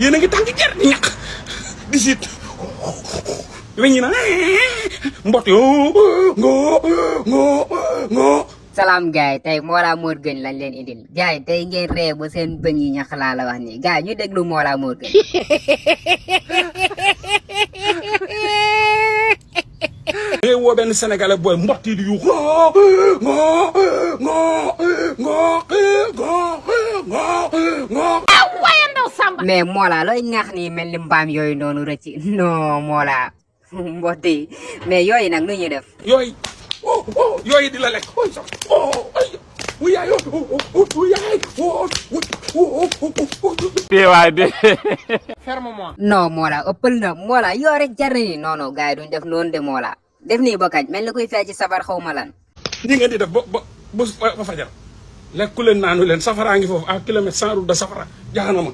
yéen a ngi tànk jar di ñàkk di siit weñ ñi na mbot yo ngo salaam gars yi tey Mollah Morgun lañ leen indil gars yi tey ngeen ree ba seen bëñ yi ñax laa la wax nii gars yi ñu déglu Mollah Morgun. ngay woo benn sénégalais booy mbott yi di yu mais Mollah looy ŋaax nii mel ni mbaam yooyu noonu rëcc non Mollah mbott yi mais yooyu nag nu ñuy def. yooyu di la lekk waay de ferme-moi. non Mollah ëppal na Mollah yoo rek jar na ni non non gars yi duñ def noonu de Mollah def nii ba kañ mel ni kuy fecc sabar xaw ma lan. ni ngeen di def ba fajar lekku leen naanu leen safaraa ngi foofu à kilomètre sans route de safara jaxanama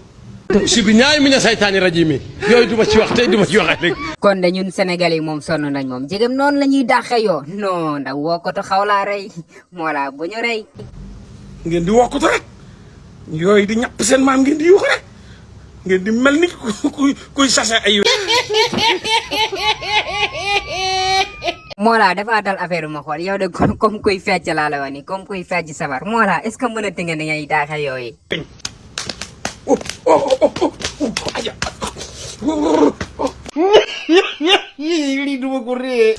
si bi ñaay mi na saytaani rajim mi yooyu duma ci wax tey duma ci waxee léegi. kon de ñun Sénégalais yi moom sonn nañ moom jigéen noonu la ñuy dàqe yoo non ndax woo ko to xaw laa rey Mollah bu ñu rey. ngeen di wokkatu rek yooyu di ñàpp seen maam ngeen di yuux rek ngeen di mel ni kuy sase ay Mollah dafa dal affaire ma xool yow de comme kuy fecc laa la wax ni comme kuy fecc sabar Mollah est-ce que mën a tënga ni ngay daaxe yooyu. aja lii duma ko ree.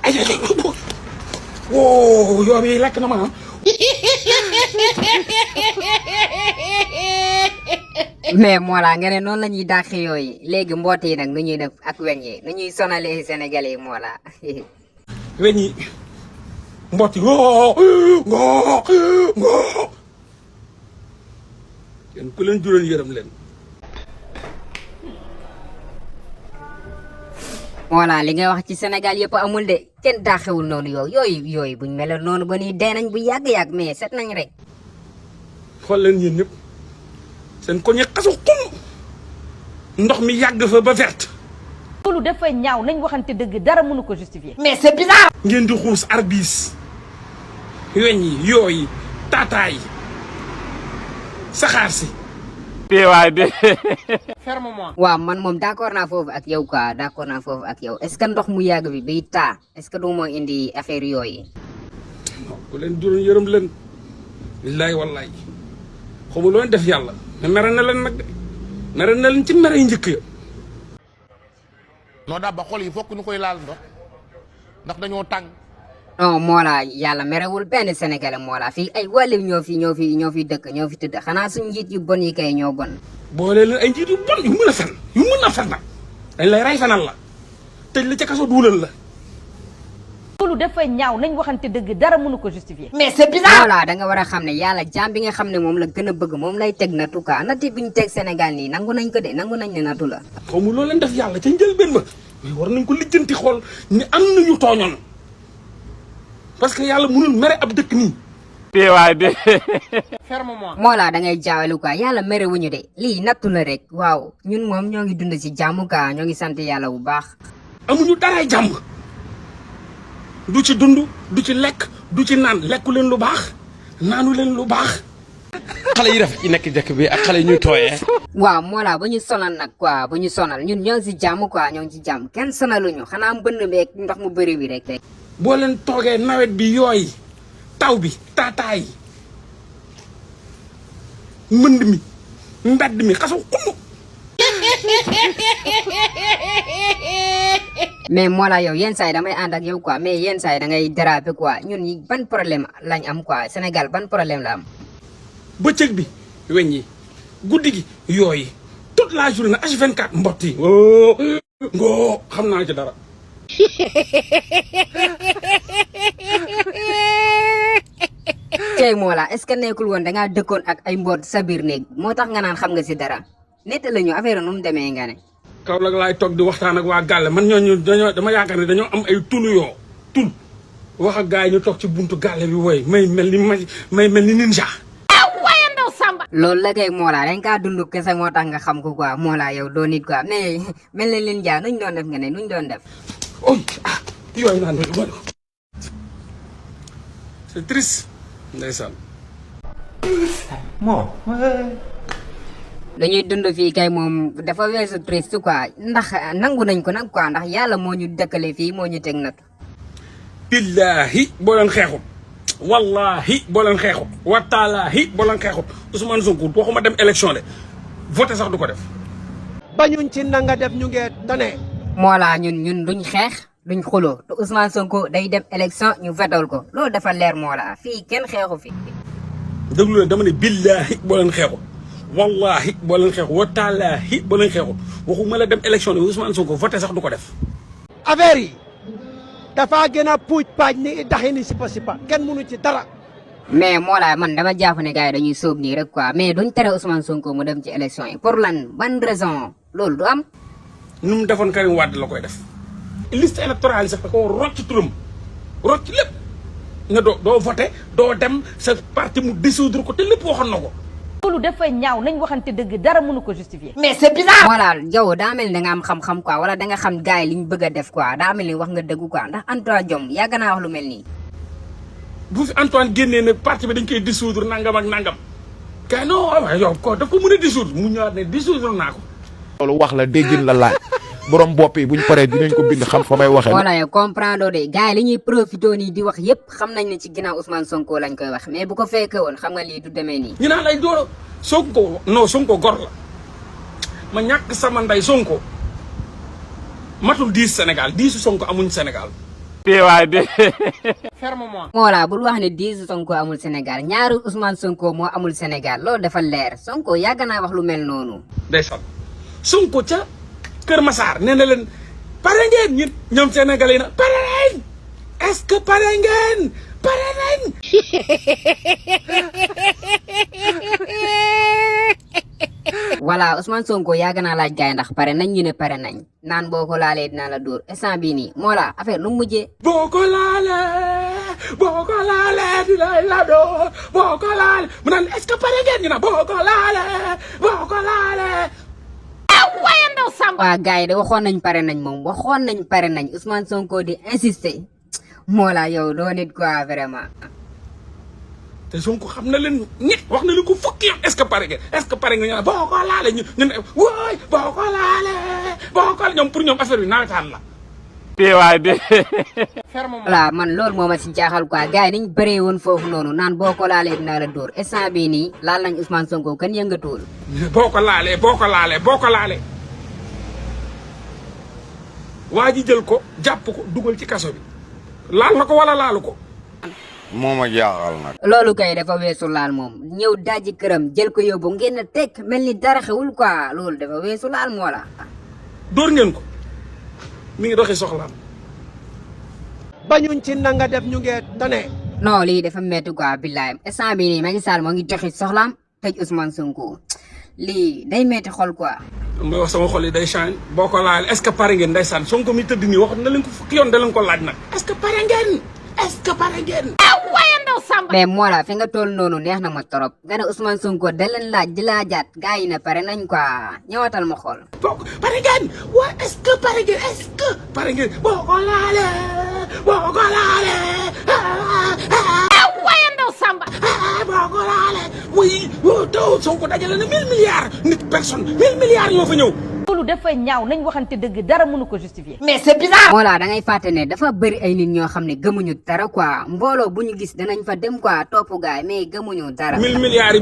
aja yoo bi lekk na ma mais Mollah nga ne noonu la ñuy dàqe yooyu léegi mboot yi nag nu ñuy def ak weñ yi nu ñuy sonalee Sénégalais yi Mollah. weñ yi mbott yi yéen ku leen jural yërëm leen Mollah li nga wax ci Sénégal yëpp amul de kenn dàqewul noonu yooyu buñ meloon noonu ba nii dee nañ bu yàgg-yàgg mais set nañ rek. xool leen yéen ñëpp seen koñ yi xasu xum ndox mi yàgg fa ba verte loolu dafa ñaaw nañ waxante dëgg dara mënu ko justifier. mais c'est bizarre. ngeen di xuus arbis weñ yi yooyu taataay saxaar si waay de ferme-moi. waaw man moom d'accord naa foofu ak yow quoi d'accord naa foofu ak yow est-ce que ndox mu yàgg bi biy taa est-ce que du moo indi affaire yooyu. non ku leen jural yërëm leen billaay wallaay xamu loo def yàlla mais mere na leen nag de mere na leen ci mere yu njëkk ya noo daa ba xol yi fokk ñu koy laal ndox ndax dañoo tàng. non Mollah yàlla merewul benn Sénégalais Mollah fii ay wàllu ñoo fi dëkk ñoo fi tëdd xanaa suñu njiit yu bon yi kay ñoo bon. boole leen ay njiit yu bon yu mën a fen nag dañ lay rey fenal la tëj la ca kaso duulal la loolu dafa ñaaw nañ waxante dëgg dara mënu ko justifier. mais c'est bizarre. Mollah da nga war a xam ne yàlla jaam bi nga xam ne moom la gën a bëgg moom lay teg natu ka nati bi ñu teg Sénégal nii nangu nañ ko de nangu nañ ne natu la. xamu loo leen def yàlla ca njëlbeen ba mais war nañ ko lijjanti xool ni am nañu tooñoon parce que yàlla mënul mere ab dëkk nii waay de ferme-moi. Mollah da ngay jaawalu quoi yàlla mere wuñu de lii nattu la rek waaw ñun moom ñoo ngi dund ci jàmm ka ñoo ngi sant yàlla bu baax. amuñu daraay jàmm du ci dund du ci lekk du ci naan lekku leen lu baax naanu leen lu baax xale yi rafet yi nekk dëkk bi ak xale yi ñuy tooyee. waaw Mollah bu ñu sonal nag quoi bu ñu sonal ñun ñoo ngi ci jàmm quoi ñoo ngi ci jàmm kenn sonaluñu xanaa mbënn beeg ndox mu bëri bi rek. boo leen toogee nawet bi yooy taw bi taataay mbënd mi mbedd mi xasu xum mais Mollah yow yenn saa yi damay ànd ak yow quoi mais yenn saa yi da ngay déraper quoi ñun ñi ban problème lañ am quoi Sénégal ban problème la am. bëccëg bi weñ yi guddi gi yooyu toute la journée H24 mbott yi ngoo xam naa ci dara tey Mollah est-ce que nekkul woon da ngaa dëkkoon ak ay mboot sa biir néeg moo tax nga naan xam nga si dara nett la ñu affaire nu mu demee nga ne. Kaolack laay toog di waxtaan ak waa Gàlle man ñooñu dama yaakaar ne dañoo am ay tulu yoo tul wax ak gars yi ñu toog ci buntu Gàlle bi wooy may mel ni ninja. loolu la kay Mollah dañ kaa dund kese moo tax nga xam ko quoi Mollah yow doo nit quoi mais mel na leen jaa nuñ doon def nga ne nuñ doon def. oy yooyu naan ma c'est triste ndeysaan Bon, dañuy dund fii kay moom dafa weesu triste quoi ndax nangu nañ ko nag quoi ndax yàlla moo ñu dëkkale fii moo ñu teg natu. billahi boo leen xeexut wallahi boo leen xeexut wataalaahi boo leen xeexut Ousmane Sonko waxuma dem élection de voté sax du ko def. bañuñ ci nanga def ñu ngee tane. moo laa ñun duñ xeex duñ xuloo te Ousmane Sonko day dem élection ñu vetol ko loolu dafa leer moo laa fii kenn xeexu fi. déglu leen dama ne billahi boo leen xeexut wallahi boo leen xeexut wataalaahi boo leen xeexut waxuma la dem élection de Ousmane Sonko voté sax du ko def. affaire yi dafa gën a puuj paaj ni daxi ni sipa kenn mënu ci dara. mais moo laa man dama jàpp ne gars yi dañuy sóob nii rek quoi mais duñ tere Ousmane Sonko mu dem ci élection yi pour lan ban raison loolu du am. nu mu defoon Karim Wade la koy def. liste électorale yi sax da ko rocc turam rocc lépp ne doo voté doo dem sa parti mu dissoudre ko te lépp waxoon na ko. loolu dafa ñaaw nañ waxante dëgg dara mënu ko justifier. mais c'est bizarre. voilà yow daa mel ni da nga am xam-xam quoi wala da nga xam gars yi li ñu bëgg a def quoi daa mel ni wax nga dëgg quoi ndax Antoine Diome yàgg naa wax lu mel nii. bu fi Antoine génnee ne parti bi dañ koy dissoudre nangam ak nangam kay non waaye yow ko daf ko mën a dissoudre mu ñëwaat ne dissoudre naa ko. loolu wax la déggin la laaj borom bopp yi buñ paree dinañ ko bind xam fa may waxee. voilà yow comprendre de gars yi li ñuy profité nii di wax yépp xam nañ ne ci ginnaaw Ousmane Sonko lañ koy wax mais bu ko fekkee woon xam nga lii du demee nii. ñu naan lay dooro Sonko non Sonko gor la ma ñàkk sama nday Sonko matul 10 Sénégal 10 Sonko amuñ Sénégal. teewaay de. voilà bul wax ne 10 Sonko amul Sénégal ñaari Ousmane Sonko moo amul Sénégal loolu dafa leer Sonko yàgg naa wax lu mel noonu. ndeysaan Sonko ca Kër Massar nee na leen pare ngeen ñun ñoom Sénégalais yi na pare nañ est-ce que pare ngeen pare nañ. voilà Ousmane Sonko yàgg naa laaj gars yi ndax pare nañ ñu ne pare nañ naan boo ko laalee dinaa la dóor instant bii nii moo la affaire nu mu mujjee. boo ko laalee dinaa la dóor boo ko laalee mu naan est-ce que pare ngeen ñu na boo ko laalee. waaye ndaw Samba. waa gars yi de waxoon nañ pare nañ moom waxoon nañ pare nañ Ousmane Sonko di insister moo la yow doo nit quoi vraiment. te Sonko xam na leen nit wax na leen ko fukki yoon est-ce que pare ngeen est-ce que pare ngeen boo ko laalee ñu ne wóoy boo ko laalee ñoom pour ñoom affaire bi nawetaan la. teewaay de. voilà man loolu moo ma si jaaxal quoi gars yi niñ bëree woon foofu noonu naan boo ko laalee dinaa la dóor instant bii nii laal nañ Ousmane Sonko kan yëngatuwul. boo ko laalee waa ji jël ko jàpp ko dugal ci kaso bi laal na ko wala laalu ko. moo ma jaaxal nag. loolu kay dafa weesu laal moom ñëw daji këram jël ko yóbbu ngeen a teg mel ni dara xewul quoi loolu dafa weesu laal moo la. dóor ngeen ko mi ngi doxi soxlaam. bañuñ ci nanga def ñu ngee tane. non lii dafa métti quoi billaay instant bii nii Macky Sall moo ngi doxi soxlaam tëj Ousmane Sonko lii day métti xol quoi. mooy wax sama xol yi day change boo ko laalee est-ce que pare ngeen ndeysaan Sonko mi tëdd nii wax na leen ko fukki yoon da leen ko laaj nag. est-ce que pare ngeen. waaye ndaw Samba. mais moo la fi nga toll noonu neex na ma trop nga ne Ousmane Sonko da leen laaj di laajaat gars yi ne pare nañ quoi ñëwatal ma xool. boo ko pare ngeen waa est-ce que pare ngeen boo ko laalee. waaye ndaw Samba. boo ko laalee oui taw Sonko dajale na 1000 milliards nit personne 1000 milliards ñoo fa ñëw. loolu dafa ñaaw nañ waxante dëgg dara mënu ko justifier. mais c'est bizarre. voilà da ngay fàtte ne dafa bëri ay nit ñoo xam ne gëmuñu dara quoi mbooloo bu ñu gis danañ fa dem quoi topp gaay mais gëmuñu dara. 1000 milliards yi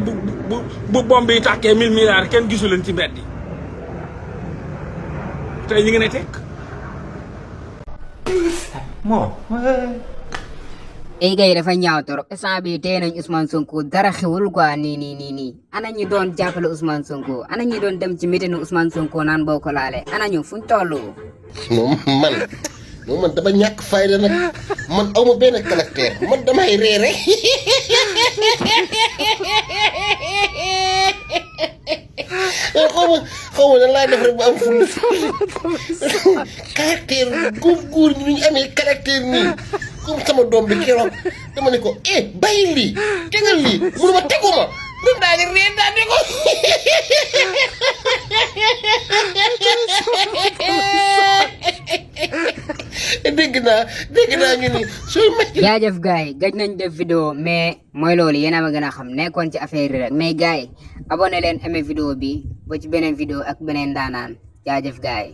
bu bomb yi tàkkee 1000 milliards kenn gisu leen ci mbedd yi tey ñu ngi ne tekk. ay gars yi dafa ñaaw trop instant bii tey nañ Ousmane Sonko dara xewul quoi nii ana ñi doon jàppale Ousmane Sonko ana ñi doon dem ci meeting Ousmane Sonko naan boo ko laalee ana ñu fuñ toll. man dama ñàkk fayda nag man awma benn caractère man damay reere xaw ma lan laay def rek ba am ful caractère góor ñi ñu amee caractère nii comme sama doom bi keroog dama ne ko bàyyi lii tegal lii mënu ma teguma dum daa ngi ree daa ne ko dégg naa ñu ni sooy màcc. jaajëf gars yi gëj nañ def vidéo mais mooy loolu yéen a ma gën a xam nekkoon ci affaire yi rek mais gars yi abonné leen aimé vidéo bi ba ci beneen vidéo ak beneen daanaan jaajëf gaay